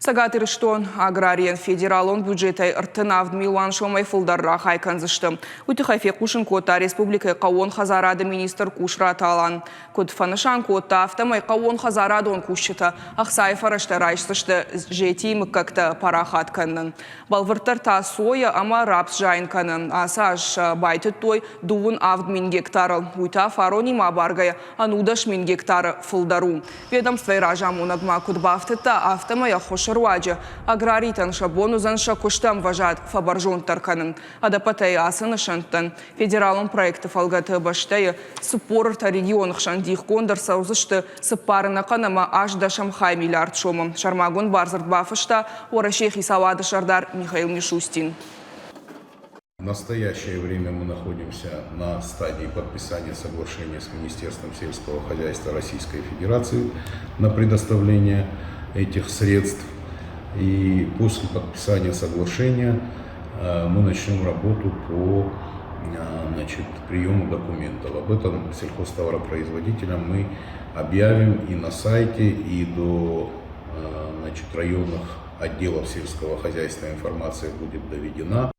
Цӕгат Ирыстон аграрийӕн федералон бюджетӕй 37 милуан сомӕй фылдӕр рахай кӕндзысты. Уый тыххӕй фехъусын кодта республикӕйы хъӕууон хӕдзарады министр Къусраты Алан. Куыд фӕнысан кодта, афтӕмӕй хъӕууон хӕдзарадон кусджытӕ ӕхцайы фӕрӕзтӕ райсдзысты зетийы мыггӕгтӕ парахат кӕнынӕн. Бӕлвырддӕр та сойӕ ӕмӕ рапс зайын кӕнын. Ацы аз сӕ байтыдтой 37 000 гектарыл. Уый та фаронимӕ абаргӕйӕ 11 000 гектары фылдӕр у. Ведомствойы разамонӕг ма куыд бафтыдта, афтӕмӕй ӕххуысы руаджы аграритӕн сӕ бон уыдзӕн сӕ куысты ӕмвӕзад фӕбӕрзонддӕр кӕнын. Ӕдӕппӕтӕй ацы нысӕнттӕн федералон проекты фӕлгӕты бӕстӕйы 43 регионы хсӕн дихгонд ӕрцӕудзысты цыппар ӕнӕхъӕн ӕмӕ ӕстдӕсӕм хай миллиард сомы. Сӕрмагонд бардзырд бафыста Уӕрӕсейы хицауады сӕрдар Михаил Мишустин. В настоящее время мы находимся на стадии подписания соглашения с Министерством сельского хозяйства Российской Федерации на предоставление этих средств. И после подписания соглашения мы начнем работу по, значит, приему документов. Об этом сельхозтоваропроизводителям мы объявим и на сайте, и до, значит, районных отделов сельского хозяйства информация будет доведена.